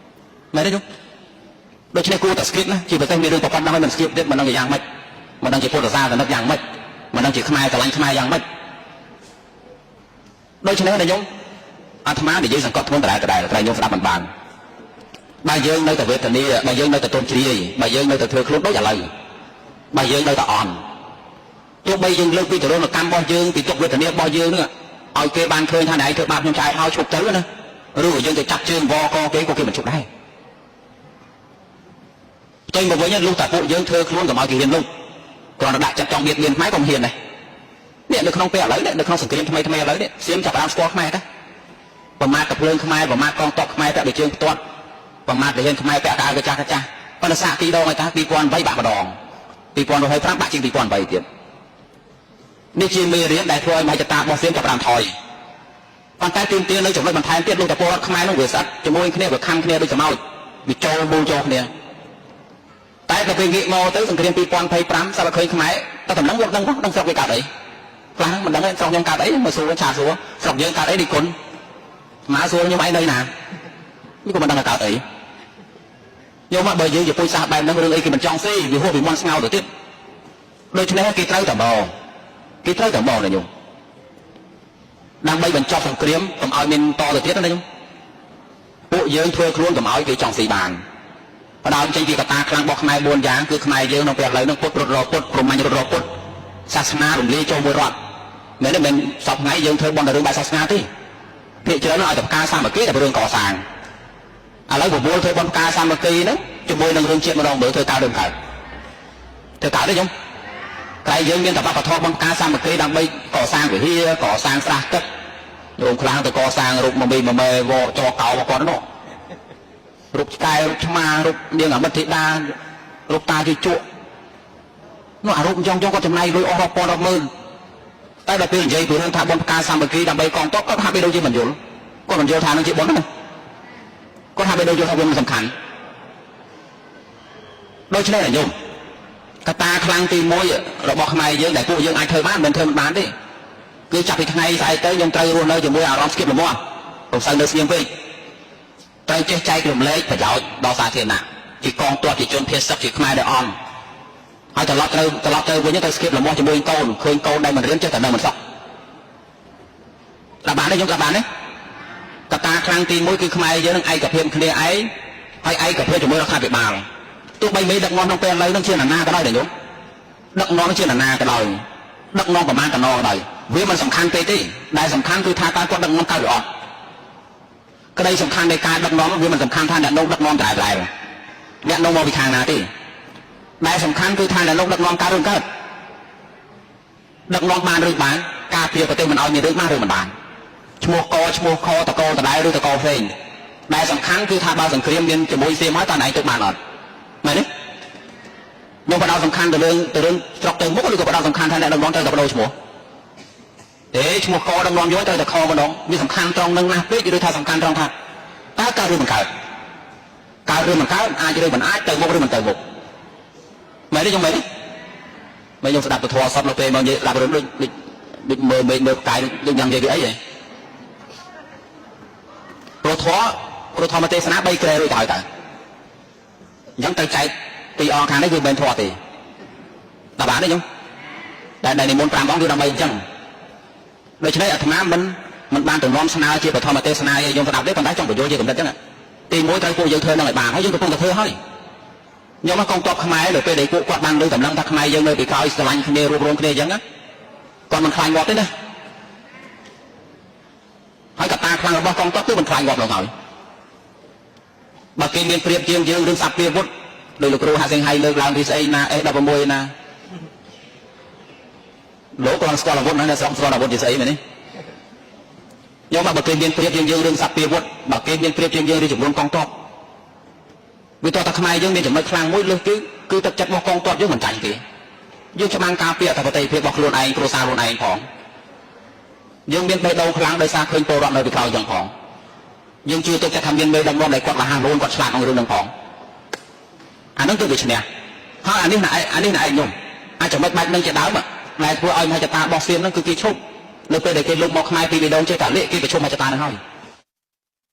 មែនទេជុំដូច្នេះគួរតែស្គៀបណាជាប្រទេសមានរឿងប្រព័ន្ធហ្នឹងមិនស្គៀបទៀតមិនដឹងជាយ៉ាងម៉េចមិនដឹងជាពុទ្ធសាសនិកយ៉ាងម៉េចមិនដឹងជាខ្មែរស្រឡាញ់ខ្មែរយ៉ាងម៉េចដូច្នេះណាញោមអាត្មានិយាយសង្កត់ធ្ងន់ដដែលដដែលតែញោមស្ដាប់មិនបានបើយើងនៅតែវេទនាបើយើងនៅតែទន់ជ្រាយបើយើងនៅតែធ្វើខ្លួនដូចឥឡូវបើយើងនៅតែអន់ទោះបីយើងលើកពីទរណកម្មរបស់យើងពីទុក្ខវេទនារបស់យើងនោះឲ្យគេបានឃើញថាណែឯងធ្វើបាបខ្ញុំឆ្អែតហើយឈប់ទៅណាឬក៏យើងទៅចាប់ជើងវកគេក៏គេមិនឈប់ដែរផ្ទុយមកវិញលុះតែពួកយើងធ្វើខ្លួនកុំឲ្យគេហ៊ានលុះគ្រាន់តែដាក់ចិត្តចង់បៀតបៀនខ្មែរក៏មិនហ៊ានដែរនេះនៅក្នុងពេលឥឡូវនេះនៅក្នុងសង្គ្រាមថ្មីថ្មីឥឡូវនេះសៀមចាប់បានស្គាល់ខ្មែរតាប្រមាថកភ្លើងខ្មែរប្រមាថកងទ័ពខ្មែរពាក់ដូចជើងផ្ទាត់ប្រមាថទាហានខ្មែរពាក់កៅកចាស់កចាស់ប៉ុន្តែសាកពីរដងហើយតា2008បាក់ម្ដង2025បាក់ជាង2008ទៀតនេះជាមេរៀនដែលធ្វើឲ្យមហិច្ឆតារបស់សៀមចាប់បានថយប៉ុន្តែទាមទារនៅចំណុចបន្ថែមទៀតលោកតពលរដ្ឋខ្មែរនោះវាស្អិតជាមួយគ្នាវាខំគ្នាដូចសម្ោចវាចូលមូលចូលគ្នាតែដល់ពេលងាកមកទៅសង្គ្រាម2025សាប់ឃើញខ្មែរតែតំណឹងវាដឹងដឹងស្រុកវាកើតអីខ្លះមិនដឹងទេស្រុកខ្ញុំកើតអីមកសួរឆាសួរស្រុកយើងកើតអីនេះគុណមកសួរខ្ញុំឯងនៅណានេះក៏មិនដឹងថាកើតអីយកមកបើយើងជាពុយសាសបែបហ្នឹងរឿងអីគេមិនចង់ស៊ីវាហួសពីមាន់ស្ងោទៅទៀតដូច្នេះគេត្រូវតែមកគេត្រូវតែមកណាញោមដើម្បីបញ្ចប់សង្គ្រាមកុំឲ្យមានតទៅទៀតណាញោមពួកយើងធ្វើខ្លួនកុំឲ្យគេចង់ស៊ីបានផ្ដើមចេញពីកត្តាខ្លាំងរបស់ខ្មែរ4យ៉ាងគឺខ្មែរយើងក្នុងពេលឥឡូវហ្នឹងពុទ្ធរត់រពុទ្ធព្រហ្មញ្ញរត់រពុទ្ធសាសនារំលាយចូលមួយរដ្ឋមែនទេមិនសពថ្ងៃយើងធ្វើបន់តែរឿងបែបសាសនាទេភាគច្រើនឲ្យតែផ្កាសាមគ្គីតែរឿងកសាងឥឡូវបបួលធ្វើបន់ផ្កាសាមគ្គីហ្នឹងជាមួយនឹងរឿងជាតិម្ដងមើលធ្វើកើតរឿងកើតធ្វើកើតទេញោមតែយើងមានតែវប្បធម៌បន់ផ្កាសាមគ្គីដើម្បីកសាងវិហារកសាងស្រះទឹកញោមខ្លាំងទៅកសាងរូបមមីមមេវចកោគាត់នោះរូបឆ្កែរូបឆ្មារូបនាងអមិតធីតារូបតាជាជក់នោះអារូបចង់ចង់គាត់ចំណាយលុយអស់រាប់ពាន់រាប់ម៉ឺនតែដល់ពេលនិយាយពីរឿងថាបុណ្យផ្កាសាមគ្គីដើម្បីកងទ័ពគាត់ហាក់បីដូចជាមិនយល់គាត់មិនយល់ថានឹងជាបុណ្យណាគាត់ហាក់បីដូចយល់ថាវាមិនសំខាន់ដូច្នេះណាញោមកត្តាខ្លាំងទី1របស់ខ្មែរយើងដែលពួកយើងអាចធ្វើបានមិនធ្វើមិនបានទេគឺចាប់ពីថ្ងៃស្អែកទៅខ្ញុំត្រូវរស់នៅជាមួយអារម្មណ៍ស្គៀបលមាស់កុំសូវនៅស្ងៀមពេកត្រូវចេះចែករំលែកប្រយោជន៍ដល់សាធារណៈជាកងទ័ពជាជនភៀសសឹកជាខ្មែរដែលអន់ហើយត្រឡប់ទៅវិញទៅស្គៀបលមាស់ជាមួយកូនឃើញកូនដែលមិនរៀនចេះតែនៅមិនសក់ដាក់បានទេខ្ញុំដាក់បានទេកត្តាខ្លាំងទី1គឺខ្មែរយើងនឹងឯកភាពគ្នាឯងហើយឯកភាពជាមួយរដ្ឋាភិបាលទោះបីមេដឹកនាំក្នុងពេលឥឡូវនឹងជានរណាក៏ដោយដែរញោមដឹកនាំជានរណាក៏ដោយដឹកនាំប្រមាណកណោក៏ដោយវាមិនសំខាន់ពេកទេដែលសំខាន់គឺថាតើគាត់ដឹកនាំកើតឬអត់ក្តីសំខាន់នៃការដឹកនាំវាមិនសំខាន់ថាអ្នកនោះដឹកនាំតែដែរអ្នកនោះមកពីខាងណាទេដែលសំខាន់គឺថាអ្នកនោះដឹកនាំកើតឬកើត ដឹកនាំបានឬបានការពារប្រទេសមិនឲ្យមានរឿងបានឬមិនបានឈ្មោះកឈ្មោះខតកតដែលឬតកផ្សេងដែលសំខាន់គឺថាបើសង្គ្រាមមានជាមួយសៀមហើយតើឯងទុកបានអត់មែនទេខ្ញុំបដោតសំខាន់ទៅរឿងទៅរឿងស្រុកទៅមុខឬក៏បដោតសំខាន់ថាអ្នកដឹកនាំត្រូវតែបដូរឈ្មោះទេឈ្មោះកដឹកនាំយកត្រូវតែខម្ដងវាសំខាន់ត្រង់នឹងណាស់ពេកឬថាសំខាន់ត្រង់ថាតើកើតឬមិនកើតកើតឬមិនកើតអាចឬមិនអាចទៅមុខឬមិនទៅមុខមែនទេខ្ញុំមែនទេមិនខ្ញុំស្ដាប់ពធសពនៅពេលមកនិយាយស្ដាប់រឿងដូចដូចដូចមើលមេឃមើលផ្កាយដូចយ៉ាងនិយាយពីអីហ៎ព្រោះធម៌ព្រោះធម្មទេសនា3ក្រែរួចទៅហើយតើអញ្ចឹងទៅចែកពីអង្គខាងនេះគឺមិនមែនធម៌ទេដល់បានទេខ្ញុំដែលដែលនិមន្ត5អង្គគឺដើម្បីអញ្ចឹងដូច្នេះអាត្មាមិនមិនបានទៅនាំស្នើជាបឋមទេសនាឲ្យយើងស្ដាប់ទេប៉ុន្តែចង់បញ្យល់ជាកម្រិតអញ្ចឹងទី1ត្រូវពួកយើងធ្វើនឹងឲ្យបានហើយយើងកំពុងតែធ្វើហើយខ្ញុំមកកងទ័ពខ្មែរនៅពេលដែលពួកគាត់បានលើតម្លឹងថាខ្មែរយើងនៅពីក្រោយស្រឡាញ់គ្នារួបរวมគ្នាអញ្ចឹងគាត់មិនខ្លាចងាប់ទេណាហើយកត្តាខ្លាំងរបស់កងទ័ពគឺមិនខ្លាចងាប់នោះហើយបើគេមានប្រៀបជាងយើងរឿងសັບព្រាវុធដោយលោកគ្រូហាក់សេងហៃលើកឡើងពីស្អីណា S16 ណាលោកគាត់ស្គាល់អាវុធណាអ្នកស្រុកស្គាល់អាវុធជាស្អីមែនទេខ្ញុំបើគេមានប្រៀបជាងយើងរឿងសັບព្រាវុធបើគេមានប្រៀបជាងយើងរឿងចំនួនកងទ័ពវាតោះតែខ្មែរយើងមានចំណុចខ្លាំងមួយលើសគឺគឺទឹកចិត្តរបស់កងទ័ពយើងមិនចាញ់ទេយើងច្បាំងការពារអធិបតេយ្យភាពរបស់ខ្លួនឯងគ្រួសារខ្លួនឯងផងយើងមានបេះដូងខ្លាំងដោយសារឃើញពលរដ្ឋនៅពីក្រោយចឹងផងយើងជឿទុកចិត្តថាមានមេដឹកនាំដែលគាត់លះរួនគាត់ឆ្លាតក្នុងរឿងហ្នឹងផងអាហ្នឹងគឺវាឈ្នះហើយអានេះណាអានេះណាឯងខ្ញុំអាចចំណុចបែបហ្នឹងជាដើមដែលធ្វើឲ្យមហិច្ឆតារបស់សៀមហ្នឹងគឺគេឈប់នៅពេលដែលគេលុបមកខ្មែរពីបេះដូងចេះតែលាកគេប្រជុំមហិច្ឆតាហ្នឹងហើយ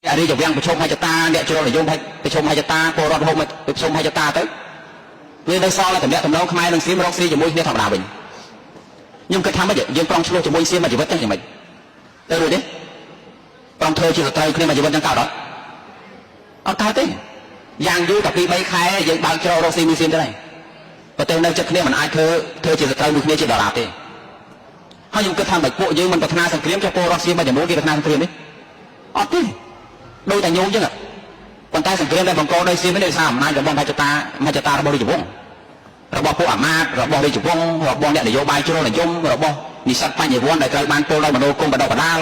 អ្នករាជវាំងប្រជុំមហិច្ឆតាអ្នកជ្រុលនិយមប្រជុំមហិច្ឆតាពលរដ្ឋហូបប្រជុំមហិច្ឆតាទៅវានៅសល់តែតំណាក់តំណងខ្មែរនិងសៀមរកស៊ីជាមួយគ្នាធម្មតាវិញខ្ញុំគិតថាម៉េចយើងប្រងឆ្លោះជាមួយសៀមមួយជីវិតចឹងយ៉ាងម៉េចទៅរួចទេប្រងធ្វើជាសត្រូវគ្នាមួយជីវិតចឹងកើតអត់អត់កើតទេយ៉ាងយូរតែ2 3ខែយើងបើកច្រករកស៊ីមួយសៀមទៅហើយប្រទេសនៅចិត្តគ្នាមិនអាចធ្វើធ្វើជាសត្រូវមួយគ្នាជាដរាបទេហើយខ្ញុំគិតថាមិនពួកយើងមិនប្រាថ្នាសង្គ្រាមចុះពលរដ្ឋសៀមមួយចំនួនគេប្រាថ្នាសង្គ្រាមនេះអត់ទេដូចតែញោមចឹងប៉ុន្តែសង្គ្រាមដែលបង្កដោយសៀមនេះដោយសារអំណាចរបស់មហិច្ឆតាមហិច្ឆតារបស់រាជវង្សរបស់ពួកអាមាត្យរបស់រាជវង្សរបស់អ្នកនយោបាយជ្រុលនិយមរបស់និស្សិតបញ្ញវន្តដែលត្រូវបានពលដោយមនោគមបណ្ដុះបណ្ដាល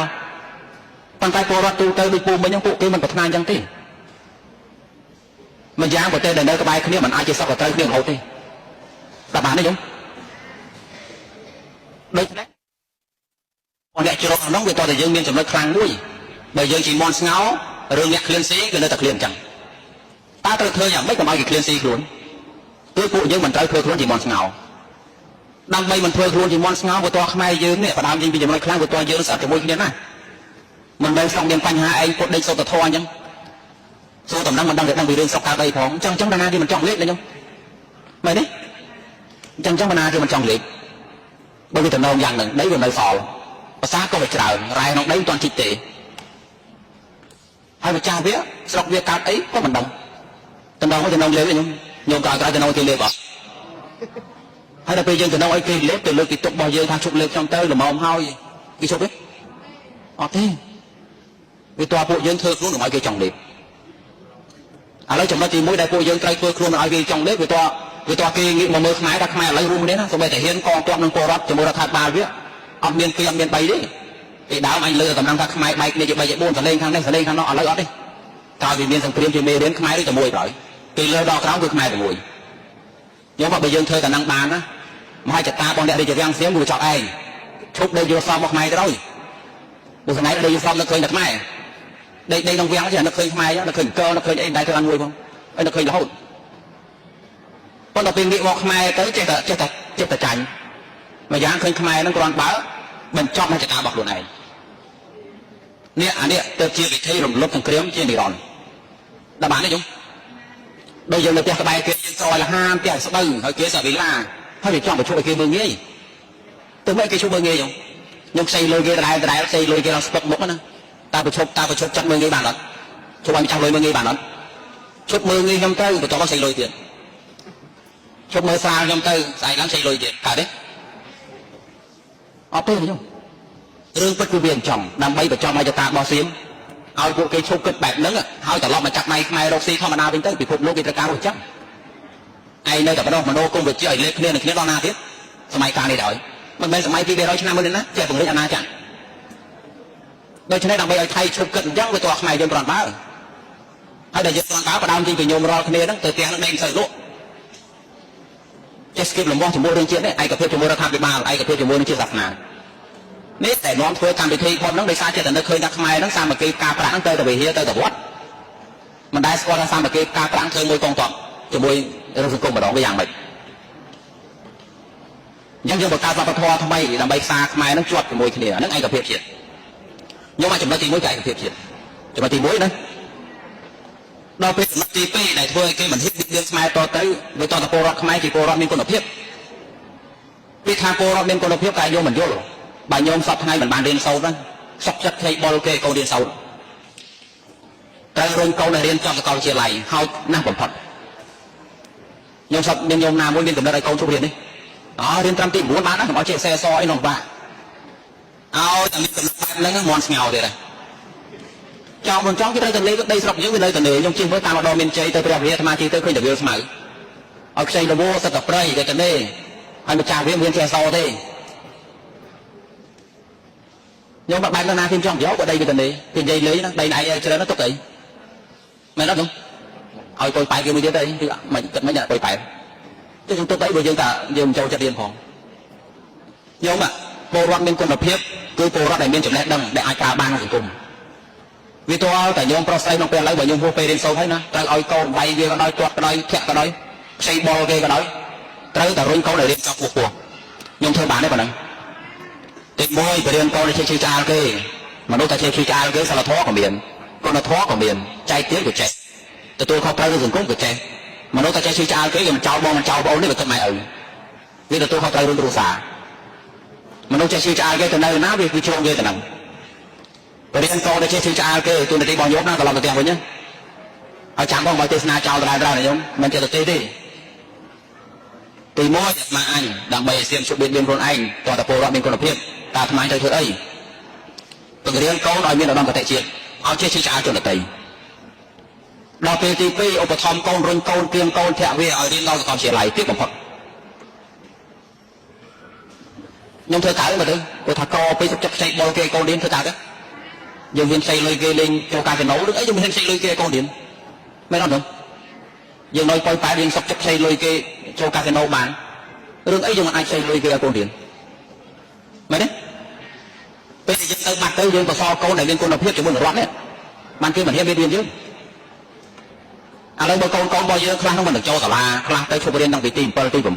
ប៉ុន្តែពលរដ្ឋទូទៅដូចពូមិញហ្នឹងពួកគេមិនប្រាថ្នាអញ្ចឹងទេម្យ៉ាងប្រទេសដែលនៅក្បែរគ្នាមិនអាចជាសពត្រូវគ្នារហូតទេដល់បានទេញោមដូច្នេះអ្នកជ្រុលក្នុងវាតតែយើងមានចំណុចខ្លាំងមួយបើយើងជាមន់ស្ងោរឿងអ្នកឃ្លានស៊ីគឺនៅតែឃ្លានអញ្ចឹងតើត្រូវធ្វើយ៉ាងម៉េចកុំឲ្យគេឃ្លានស៊ីខ្លួនគឺពួកយើងមិនត្រូវធ្វើខ្លួនជាមន់ស្ងោដើម្បីមិនធ្វើខ្លួនជាមន់ស្ងោព្រោះតខ្មែរយើងនេះផ្ដើមចេញពីចំណុចខ្លាំងព្រោះតយើងស្អិតជាមួយគ្នាណាមិនមែនស្រុកមានបញ្ហាឯងពុតដេកសុទ្ធធរអញ្ចឹងសួរតំណឹងមិនដឹងតែដឹងពីរឿងស្រុកកើតអីផងអញ្ចឹងអញ្ចឹងដល់ណាគេមិនចង់លេខណាខ្ញុំមែនទេអញ្ចឹងអញ្ចឹងបណ្ណាគេមិនចង់លេខបើវាតំណងយ៉ាងហ្នឹងដីវានៅសល់ភាសាក៏វាច្រើនរ៉ែក្នុងដីមិនទាន់ជីកទេហើយម្ចាស់វាស្រុកវាកើតអីក៏មិនដឹងតំណងតំណងលេខខ្ញុំខ្ញុំក៏ក្រោយតំណងគេលេខអត់ហើយដល់ពេលយើងតំណងឲ្យគេលេខទៅលើកពីទុករបស់យើងថាជប់លេខខ្ញុំទៅល្មមហើយគេជប់ទេអត់ទេវាតើពួកយើងធ្វើខ្លួនកុំឲ្យគេចង់លេខឥឡូវចំណុចទី1ដែលពួកយើងត្រូវធ្វើខ្លួនមិនឲ្យគេចង់លេខវាតើវាតើគេងាកមកមើលខ្មែរថាខ្មែរឥឡូវរួមគ្នាណាសូម្បីតែហ៊ានកងទ័ពនិងពលរដ្ឋជាមួយរដ្ឋាភិបាលវាអត់មាន2អត់មាន3ទេពីដើមអញលើតំណែងថាខ្មែរបែកគ្នាជា3ជា4សលេងខាងនេះសលេងខាងនោះឥឡូវអត់ទេក្រោយពីមានសង្គ្រាមជាមេរៀនខ្មែរឬតែមួយក្រោយពីលើដល់ក្រោមគឺខ្មែរតែមួយខ្ញុំថាបើយើងធ្វើតែនឹងបានណាមហិច្ឆតារបស់អ្នករាជវាំងសៀមវាចប់ឯងឈប់ដេកយល់សមមកខ្មែរទៅហើយព្រោះថ្ងៃដេកយល់សមនឹកឃើញតែខ្មែរដេកដេកក្នុងវាំងចេះនឹកឃើញខ្មែរនឹកឃើញកនឹកឃើញអីដែរធ្វើអត់មួយផងអីនឹកឃើញរហូតប៉ុន្តែពេលងាកមកខ្មែរទៅចេះតែចេះតែចេះតែចាញ់មួយយ៉ាងឃើញខ្មែរហ្នឹងគ្រាន់បើបញ្ចប់មហិច្ឆតារបស់ខ្លួនឯងនេះអានេះទៅជាវិធីរំលត់សង្គ្រាមជានិរន្តរ៍ដល់បានទេយំដូចយើងនៅផ្ទះក្បែរគេយើងស្រោយលហាមផ្ទះស្បូវហើយគេសាវិឡាហើយវាចង់បញ្ឈប់ឲ្យគេមើលងាយទៅមិនគេឈប់មើលងាយយំខ្ញុំខ្ចីលុយគេដដែលដដែលខ្ចីលុយគេដល់ស្ពឹកមុខណាតើបញ្ឈប់តើបញ្ឈប់ចិត្តមើលងាយបានអត់ឈប់ឲ្យម្ចាស់លុយមើលងាយបានអត់ឈប់មើលងាយខ្ញុំទៅបន្ទាប់មកខ្ចីលុយទៀតឈប់មើលស្រាលខ្ញុំទៅស្អែកឡើងខ្ចីលុយទៀតកើតទេអត់ទេខ្ញុំរឿងពិតគឺវាអញ្ចឹងដើម្បីបញ្ចប់មហិច្ឆតារបស់សៀមឲ្យពួកគេឈប់គិតបែបហ្នឹងហើយត្រឡប់មកចាប់ដៃខ្មែររកស៊ីធម្មតាវិញទៅពិភពលោកគេត្រូវការរស់អញ្ចឹងឯងនៅតែបដោះមនោគមវិជ្ជាឲ្យលេបគ្នានឹងគ្នាដល់ណាទៀតសម័យកាលនេះដែរ មិនមែនសម័យពី200ឆ្នាំមុនទេណាចេះពង្រីកអាណាចក្រដូច្នេះដើម្បីឲ្យថៃឈប់គិតអញ្ចឹងវាតោះខ្មែរយើងគ្រាន់បើហើយដែលយើងគ្រាន់បើផ្ដើមចេញពីញោមរាល់គ្នាហ្នឹងទៅផ្ទះហ្នឹងដេកមិនសូវលក់ចេះស្គីបលំោះជាមួយរឿងជាតិនេះឯកភាពជាមួយរដ្ឋាភិបាលឯកភាពជាមួយនឹងជាតិសាសនានេះតែនាំធ្វើកម្មវិធីផុតហ្នឹងដោយសារចិត្តតែនឹកឃើញថាខ្មែរហ្នឹងសាមគ្គីការប្រាក់ហ្នឹងទៅតែវិហារទៅតែវត្តមិនដែលស្គាល់ថាសាមគ្គីការប្រាក់ធ្វើមួយកងទ័ពជាមួយរងសង្គមម្ដងវាយ៉ាងម៉េចអញ្ចឹងយើងបង្កើតវប្បធម៌ថ្មីដើម្បីផ្សារខ្មែរហ្នឹងជាប់ជាមួយគ្នាហ្នឹងឯកភាពជាតិខ្ញុំមកចំណុចទី1គឺឯកភាពជាតិចំណុចទី1ណាដល់ពេលចំណុចទី2ដែលធ្វើឲ្យគេមិនហ៊ានបៀតបៀនខ្មែរតទៅវាតទៅពលរដ្ឋខ្មែរជាពលរដ្ឋមានគុណភាពពីថាពលរដ្ឋមានគុណភាពតែយកមិនយល់បើញោមសពថ្ងៃមិនបានរៀនសូត្រហ្នឹងសុកចិត្តខ្ចីបុលគេកូនរៀនសូត្រត្រូវរុញកូនឲ្យរៀនចប់សាកលវិទ្យាល័យហើយណាស់បំផុតញោមសពមានញោមណាមួយមានកំណត់ឲ្យកូនជប់រៀននេះអើរៀនត្រឹមទី9បានណាកុំឲ្យចេះសេសអីនោះបាក់ឲ្យតែមានកំណត់បែបហ្នឹងមន់ស្ងោទៀតហើយចង់មិនចង់គេត្រូវតែលេដីស្រុកយើងវានៅតែលេខ្ញុំជិះមើលតាមម្ដងមានជ័យទៅព្រះវិហារអាត្មាជិះទៅឃើញតែវាលស្មៅឲ្យខ្ចីលវសិតតែព្រៃទៅតែលេហើយម្ចាស់វាមានចេះសទេខ្ញុំបែបណាគេចង់យកបើដីវាទៅនេះគេនិយាយលេងណាដីណៃច្រើនណាស់ទុកអីមែនអត់នោះឲ្យកូនប៉ែគេមួយទៀតអីគឺមិនគិតមិនដាក់កូនប៉ែទៅខ្ញុំទុកអីបើយើងតាយើងមិនចូលចិត្តរៀនផងខ្ញុំពលរដ្ឋមានគុណភាពគឺពលរដ្ឋដែលមានចំណេះដឹងដែលអាចប្រើបានក្នុងសង្គមវាទាល់តែញោមប្រុសស្រីក្នុងពេលឥឡូវបើញោមហួសពេលរៀនសូត្រហើយណាត្រូវឲ្យកូនបាយវាក៏ដោយទាត់ក៏ដោយធាក់ក៏ដោយខ្ចីបុលគេក៏ដោយត្រូវតែរុញកូនឲ្យរៀនចប់ពោះពោះខ្ញុំធ្វើបានទេប៉ុណ្ណឹងទី1បរៀនកូនឲ្យចេះជឿឆ្អាលគេមនុស្សតែចេះជឿឆ្អាលគេសិលធម៌ក៏មានគុណធម៌ក៏មានចែកទៀតក៏ចេះទទួលខុសត្រូវក្នុងសង្គមក៏ចេះមនុស្សតែចេះជឿឆ្អាលគេគេមិនចោលបងមិនចោលបងនេះវាគិតម៉ែឪវាទទួលខុសត្រូវរឿងគ្រួសារមនុស្សចេះជឿឆ្អាលគេទៅនៅណាវាគឺជ្រុងគេទៅហ្នឹងបរៀនកូនឲ្យចេះជឿឆ្អាលគេទូនាទីរបស់ញោមណាត្រឡប់ទៅផ្ទះវិញណាឲ្យចាំបងបើទេសនាចោលដដែលៗណាញោមមិនចេះទៅទេទេទី1អាត្មាអញដើម្បីឲ្យសៀមជប់បៀតបៀនខ្លួនឯងតើតពលរដ្ឋមានគុណភាពតើអាត្មាត្រូវធ្វើអីបង្រៀនកូនឲ្យមានឧត្តមគតិជាតិឲ្យចេះជឿឆ្អាលជនដទៃដល់ពេលទី2ឧបត្ថម្ភកូនរុញកូនគៀងកូនធាក់វាឲ្យរៀនដល់សាកលវិទ្យាល័យទៀតបំផុតខ្ញុំធ្វើកើតមើលទៅគាត់ថាកពេលសុខចិត្តខ្ចីបុលគេកូនរៀនធ្វើកើតទេយើងមានខ្ចីលុយគេលេងចូលកាស៊ីណូឬអីយើងមានខ្ចីលុយគេកូនរៀនមែនអត់នោះយើងនៅប៉ោយប៉ែតយើងសុខចិត្តខ្ចីលុយគេចូលកាស៊ីណូបានរឿងអីយើងមិនអាចខ្ចីលុយគេឲ្យកូនរៀនមែនទេពេលដែលយើងទៅបាត់ទៅយើងបសល់កូនដែលមានគុណភាពជាមួយនឹងរដ្ឋនេះបានគេមិនហ៊ានរៀនយើងឥឡូវបើកូនកូនរបស់យើងខ្លះនោះមិនទៅចូលសាលាខ្លះទៅឈប់រៀនតាំងពីទី7ទី8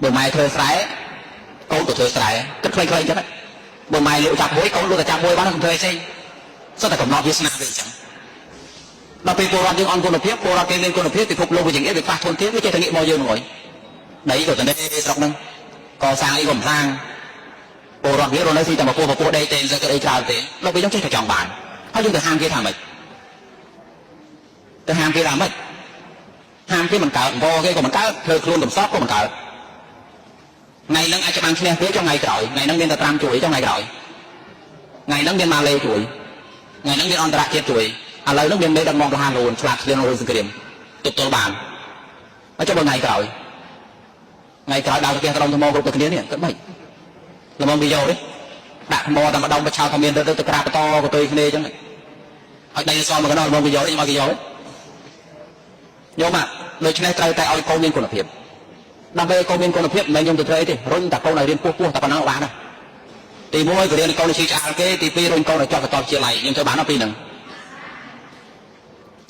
បើម៉ែធ្វើស្រែកូនក៏ធ្វើស្រែគិតខ្លីៗអញ្ចឹងបើម៉ែលក់ចាប់មួយកូនលក់តែចាប់មួយបានមិនធ្វើអីផ្សេងសុទ្ធតែកំណត់វាសនាវាអញ្ចឹងដល់ពេលពលរដ្ឋយើងអន់គុណភាពពលរដ្ឋគេមានគុណភាពពិភពលោកវាចង្អៀតវាខ្វះធនធានវាចេះតែងាកមកយើងហ្នឹងហើយដីក៏ទៅនេះស្រុកហ្នឹងកសាងអីក៏មិនសាងពលរដ្ឋវារស់នៅស៊ីតែមកពោះពោះដីទេមិនសូវគិតអីច្រើនទេដល់ពេលយើងចេះតែចង់បានហើយយើងទៅហាមគេថាម៉េចទៅហាមគេថាម៉េចហាមគេមិនកើតវគេក៏មិនកើតធ្វើខ្លួនកំសត់ក៏មិនកើតថ្ងៃហ្នឹងអាចច្បាំងឈ្នះគេចុងថ្ងៃក្រោយថ្ងៃហ្នឹងមានតែត្រាំជួយចុងថ្ងៃក្រោយថ្ងៃហ្នឹងមានម៉ាឡេជួយថ្ងៃហ្នឹងមានអន្តរជាតិជួយឥឡូវហ្នឹងមានមេដឹកនាំរហ័សរហួនឆ្លាតឆ្លៀនរឿងសង្គ្រាមទប់ទល់បានហើយចុះបើថ្ងៃក្រោយថ្ងៃក្រោយដើរទៅផ្ទះក្រុមថ្មគ្រប់តែគ្នានេះគិតម៉េចល្មមគេយកទេដាក់ថ្មតែម្ដងបឆោតថាមានទៅទៅក្រាបបន្តកតុយគ្នាអញ្ចឹងឲ្យដីសល់មកកណ្ដោល្មមគេយកទេខ្ញុំឲ្យគេយកទេញោមដូច្នេះត្រូវតែឲ្យកូនមានគុណភាពដើម្បីឲ្យកូនមានគុណភាពមិនមែនខ្ញុំទៅធ្វើអីទេរុញតែកូនឲ្យរៀនពោះពោះតែប៉ុណ្ណឹងបានណាទី1ក៏រៀនកូនឲ្យឈឺឆ្អាលគេទី2រុញកូនឲ្យចប់សាកលវិទ្យាល័យខ្ញុំធ្វើបានដល់ពីរហ្នឹង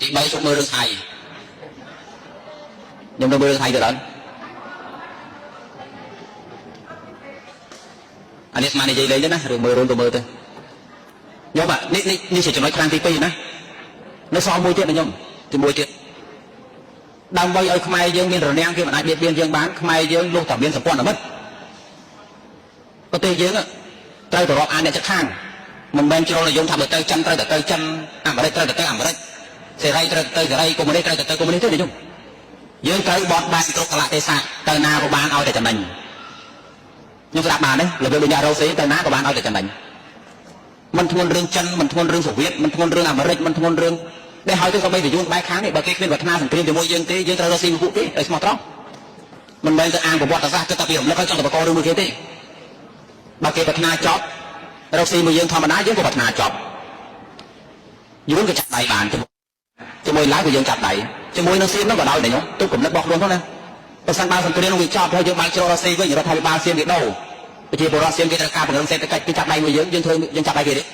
ទី3ជប់មើលរឿងថៃខ្ញុំទៅមើលរឿងថៃទៅដល់អានេះស្មាននិយាយលេងទេណារឿងមើលរឿងទៅមើលទៅខ្ញុំនេះនេះជាចំណុចខ្លាំងទី2ណានៅសល់មួយទៀតណាខ្ញុំទី1ទៀតដើម្បីឲ្យខ្មែរយើងមានរនាំងគេមិនអាចបៀតបៀនយើងបានខ្មែរយើងលុះតែមានសម្ព័ន្ធមិត្តប្រទេសយើងត្រូវទៅរាប់អានអ្នកជិតខាងមិនមែនជ្រុលនិយមថាបើទៅចិនត្រូវតែទៅចិនអាមេរិកត្រូវតែទៅអាមេរិកសេរីត្រូវទៅសេរីកុម្មុយនីសត្រូវតែទៅកុម្មុយនីសទេនិយមយើងត្រូវបត់បែនគ្រប់កលៈទេសៈទៅណាក៏បានឲ្យតែចំណេញខ្ញុំស្ដាប់បានទេរបៀបដូចអ្នករ៉ូស៊ីទៅណាក៏បានឲ្យតែចំណេញមិនធ្ងន់រឿងចិនមិនធ្ងន់រឿងសូវៀតមិនធ្ងន់រឿងអាមេរិកមិនធ្ងន់រឿងដែលហើយទៅសូម្បីតែយួនបែកខាងនេះបើគេគ្មានប្រាថ្នាសង្គ្រាមជាមួយយើងទេយើងត្រូវរកស៊ីពួកគេឲ្យស្មោះត្រង់ មិនមែនទៅអាងប្រវត្តិសាស្ត្រគិតតែពីរំលឹកឲ្យចង់ទៅបករឿងមួយគេទេបើគេប្រាថ្នាចប់រកស៊ីមួយយើងធម្មតាយើងក៏ប្រាថ្នាចប់យួនក៏ចាប់ដៃបានជាមួយឡាវក៏យើងចាប់ដៃជាមួយនឹងសៀមនោះក៏ដោយដែរញោមទុកកំណត់របស់ខ្លួនផងណាបើសិនបើសង្គ្រាមនោះវាចប់ហើយយើងបើកច្រករកស៊ីវិញរដ្ឋាភិបាលសៀមគេដូរប្រជាពលរដ្ឋសៀមគេត្រូវការពង្រឹងសេដ្ឋកិច្ចគេចាប់ដៃមួយយើងយើងធ្វើយើងចាប់ដៃគេទេ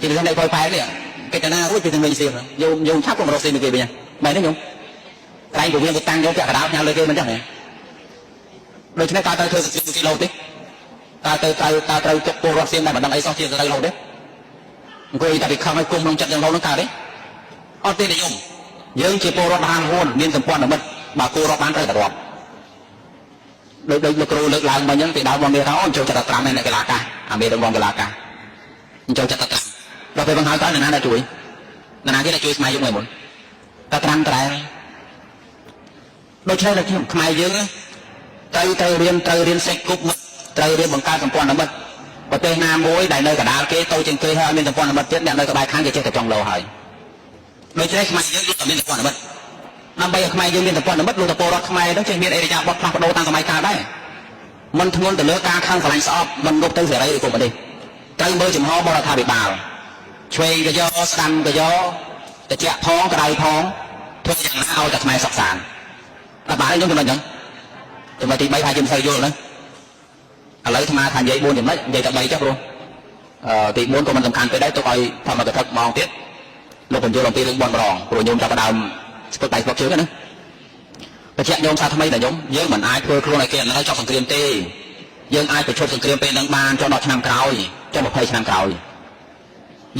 ជាពិសេសនៅប៉ោយប៉ែតនេះកិច្ចណារួចពីទាំងវិញសៀមយើងយើងឆាប់ក៏មករកស៊ីមួយគេវិញមែនទេញោមក្រែងពវៀនទៅតាំងយកពាក់កណ្ដាលផ្ញើលើគេមិនចឹងទេដូច្នេះតើត្រូវធ្វើសង្គ្រាមគេលោទេតើទៅត្រូវតើត្រូវទុកពលរដ្ឋសៀមដែលមិនដឹងអីសោះជាត្រូវលោទេអង្គុយតែពីខំឲ្យគុំក្នុងចិត្តយ៉ាងលោនឹងកើតទេអត់ទេនិយមយើងជាពលរដ្ឋហាងហ៊ួនមានសម្ព័ន្ធមិត្តបើគូរាប់បានត្រូវតែរាប់ដូចដូចលោកគ្រូលើកឡើងមកអញ្ចឹងពីដើមមកមានថាអូចូលចិត្តត្រាំឯអ្នកកីឡាកាអាមេដឹកនាំកីឡាកាចូលចិត្តត្រាំដល់ពេលបង្ហើយតើនរណាដែលជួយនរណាគេដែលជួយស្មៃយកមួយមុនតែត្រាំត្រែដូច្នេះលោកខ្ញុំខ្មែរយើងត្រូវត្រូវរៀនត្រូវរៀនសេចគប់ត្រូវរៀនបង្កើតសម្ព័ន្ធមិត្តប្រទេសណាមួយដែលនៅកណ្ដាលគេតូចជាងគេហើយអត់មានសម្ព័ន្ធមិត្តទៀតអ្នកនៅក្បែរខាងគេចេះតែចង់លោហើយដូច្នេះខ្មែរយើងលុះតែមានសម្ព័ន្ធមិត្តដើម្បីឲ្យខ្មែរយើងមានសម្ព័ន្ធមិត្តលុះតែពលរដ្ឋខ្មែរហ្នឹងចេះមានអរិយាប័ត្រផ្លាស់ប្ដូរតាមសម័យកាលដែរមិនធ្ងន់ទៅលើការខឹងស្រឡាញ់ស្អប់មិនងប់ទៅសេរីឬកុំនេះត្រូវមើលចំហរបស់រដ្ឋាភិបាលឆ្វេងក៏យកស្ដាំក៏យកតិចផងក្តៅផងធ្វើយ៉ាងណាឲ្យតែខ្មែរសុខសាន្តតែបាទខ្ញុំចំណុចហ្នឹងចំណុចទី3ថាយើងមិនសូវយល់ណាឥឡូវអាត្មាថានិយាយ4ចំណុចនិយាយតែ3ចុះព្រោះទី4ក៏មិនសំខាន់ពេកដែរទុកឲ្យធម្មកថាម៉ោងទៀតលោកបញ្យល់អំពីរឿងបនម្ដងព្រោះញោមចាប់ផ្ដើមស្ពឹកដៃស្ពឹកជើងណាបញ្ជាក់ញោមសាថ្មីដល់ញោមយើងមិនអាចធ្វើខ្លួនឲ្យគេអត់ឲ្យចប់សង្គ្រាមទេយើងអាចប្រឈប់សង្គ្រាមពេលនឹងបានចុះ10ឆ្នាំក្រោយចុះ20ឆ្នាំក្រោយ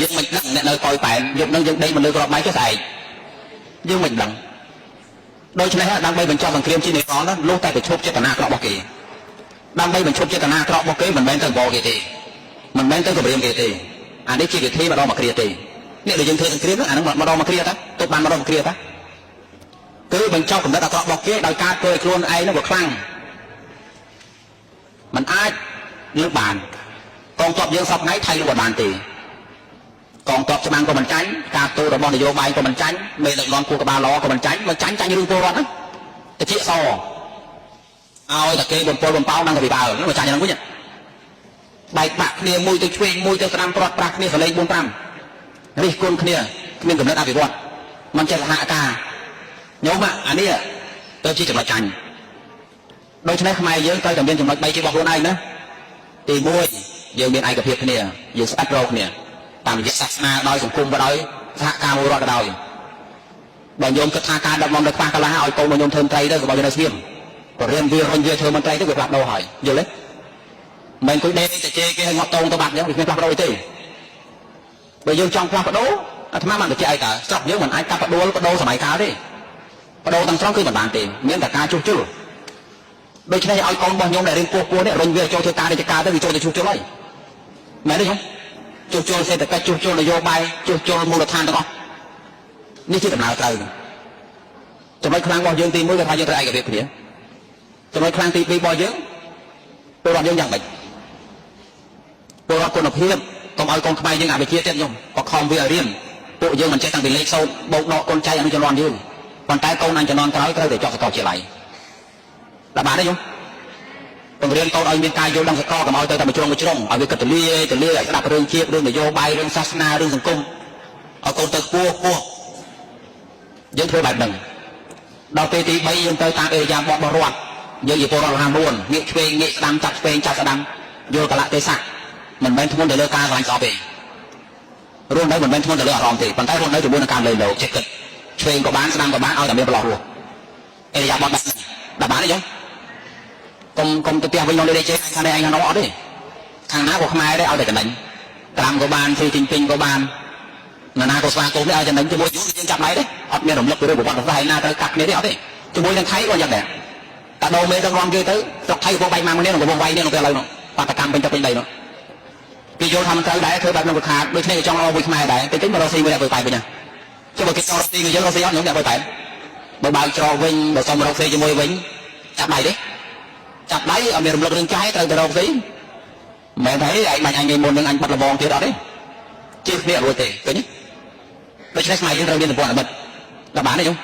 យើងមិនដឹងអ្នកនៅប៉ោយប៉ែនយប់នឹងយើងដេកមិនលើក្របបែកចុះស្អែកយើងមិនដឹងដូច្នេះដើម្បីបញ្ចប់សង្គ្រាមជានិរន្តរ៍លុះតែប្រឈប់ចេតនាអាក្រក់របស់គេដើម្បីបញ្ឈប់ចេតនាអាក្រក់របស់គេមិនមែនទៅបកគេទេមិនមែនទៅគម្រាមគេទេអានេះជាវិធីម្ដងមកគ្រាទេនេះដែលយើងធ្វើសង្គ្រាមហ្នឹងអាហ្នឹងម្ដងមកគ្រាតាទុកបានម្ដងមកគ្រាតាគឺបញ្ចប់កំណត់អាក្រក់របស់គេដោយការធ្វើឲ្យខ្លួនឯងហ្នឹងវាខ្លាំងมันអាចលើកបានកងទ័ពយើងសពថ្ងៃថៃលើកមិនបានទេកងទ័ពច្បាំងក៏មិនចាញ់ការទូតរបស់នយោបាយក៏មិនចាញ់មេដឹកនាំគូក្បាលល្អក៏មិនចាញ់មិនចាញ់ចាញ់រឿងពលរដ្ឋហ្នឹងតិចសឲ្យតែគេបំពល់បំប៉ោងដល់ទៅពិបាលហ្នឹងមកចាញ់ហ្នឹងវិញបែកបាក់គ្នាមួយទៅឆ្វេងមួយទៅស្ដាំព្រាត់ប្រាស់គ្នាសលេង4 5រិះគន់គ្នាគ្មានកំណត់អភិវឌ្ឍមិនចេះសហការញោមអានេះទៅជាចំណុចចាញ់ដូច្នេះខ្មែរយើងត្រូវតែមានចំណុច3ជារបស់ខ្លួនឯងណាទី1យើងមានឯកភាពគ្នាយើងស្អិតរកគ្នាតាមរយៈសាសនាដោយសង្គមក៏ដោយសហការមួយរដ្ឋក៏ដោយបើញោមគិតថាការដឹកនាំនៅខ្វះកន្លះឲ្យកូនរបស់ញោមធ្វើមន្ត្រីទៅកុំឲ្យនៅស្ងៀមបរៀនវារុញវាធ្វើមន្ត្រីទៅវាផ្លាស់ប្ដូរហើយយល់ទេមិនអង្គុយដេកតែជេរគេឲ្យងាប់តងទៅបាត់អញ្ចឹងវាគ្មានផ្លាស់ប្ដូរទេបើយើងចង់ផ្លាស់ប្ដូរអាត្មាបានបញ្ជាក់ឲ្យតើស្រុកយើងមិនអាចកាប់បដួលបដូរសម័យកាលទេបដូរទាំងស្រុងគឺមិនបានទេមានតែការជួសជុលដូច្នេះឲ្យកូនរបស់ញោមដែលរៀនពោះពោះនេះរុញវាចូលធ្វើការរាជការទៅវាចូលទៅជួសជុលហើយមែនទេញោមជួសជុលសេដ្ឋកិច្ចជួសជុលនយោបាយជួសជុលមូលដ្ឋានទាំងអស់នេះជាដំណើរត្រូវចំណុចខ្លាំងរបស់យើងទី1គឺថាយើងត្រូវឯកភាពគ្នាចំណុចខ្លាំងទី2របស់យើងពលរដ្ឋយើងយ៉ាងម៉េចពលរដ្ឋគុណភាពកុំឲ្យកូនខ្មែរយើងអវិជ្ជាទៀតញោមបខំវាឲ្យរៀនពួកយើងមិនចេះតាំងពីលេខសូត្របូកដកកូនចៃអនុជំនាន់យើងប៉ុន្តែកូនអញជំនាន់ក្រោយត្រូវតែចប់សាកលវិទ្យាល័យដល់បានទេញោមបង្រៀនកូនឲ្យមានការយល់ដឹងសកលកុំឲ្យទៅតែមួយជ្រុងមួយជ្រុងឲ្យវាគិតទលាយទលាយឲ្យស្ដាប់រឿងជាតិរឿងនយោបាយរឿងសាសនារឿងសង្គមឲ្យកូនទៅខ្ពស់ខ្ពស់យើងធ្វើបែបហ្នឹងដល់ពេលទី3យើងទៅតាមអេរិយាបថរបស់រដ្ឋយើងជាពលរដ្ឋ54ងាកឆ្វេងងាកស្ដាំចាប់ឆ្វេងចាប់ស្ដាំយល់កលៈទេសៈមិនមែនធ្ងន់ទៅលើការស្រឡាញ់ស្អប់ទេរស់នៅមិនមែនធ្ងន់ទៅលើអារម្មណ៍ទេប៉ុន្តែរស់នៅជាមួយនឹងការលេងលោកចេះគិតឆ្វេងក៏បានស្ដាំក៏បានឲ្យតែមានប្រឡោះរស់អេរិយាបថបែបហ្នឹងដល់បានទេញោមកុំទៅផ្ទះវិញនោះលេជេខាងនេះឯងខាងនោះអត់ទេខាងណាក៏ខ្មែរដែរឲ្យតែចំណេញត្រាំក៏បានស៊ីជីងពីងក៏បានណាណាក៏ស្វាគមន៍ដែរឲ្យចំណេញជាមួយយូរយើងចាប់ដៃទេអត់មានរំលឹកពីរឿងប្រវត្តិសាស្ត្រឯណាត្រូវកាត់គ្នាទេអត់ទេជាមួយនឹងថៃក៏យ៉ាងដែរតាដូមេដឹកនាំគេទៅស្រុកថៃកំពុងបែកម៉ាំងគ្នាកំពុងវាយគ្នាក្នុងពេលឥឡូវនោះបាតកម្មពេញទៅពេញដីនោះគេយល់ថាមិនត្រូវដែរធ្វើបែបនោះវាខាតដូច្នេះគេចង់រកមួយខ្មែរដែរតិចតិចមករកស៊ីមួយអ្នកបែកវិញណាចុះបើគេចង់រកស៊ីមួយយើងរកស៊ីអត់ខ្ញុំអ្នកបែកបើបើកច្រកវិញបើសុំរកស៊ីជាមួយវិញចាប់ដៃទេចាប់ដៃអត់មានរំលឹករឿងចាស់ត្រូវទៅរកស៊ីមិនមែនថាឯងបាញ់អញថ្ងៃមុននឹងអញបាត់លបងទៀតអត់ទេជឿគ្នារួចទេឃើញទេដូច្នេះខ្មែរយើងត្រូវមានសម្ព័ន្ធមិត្តដល់បានទេញោម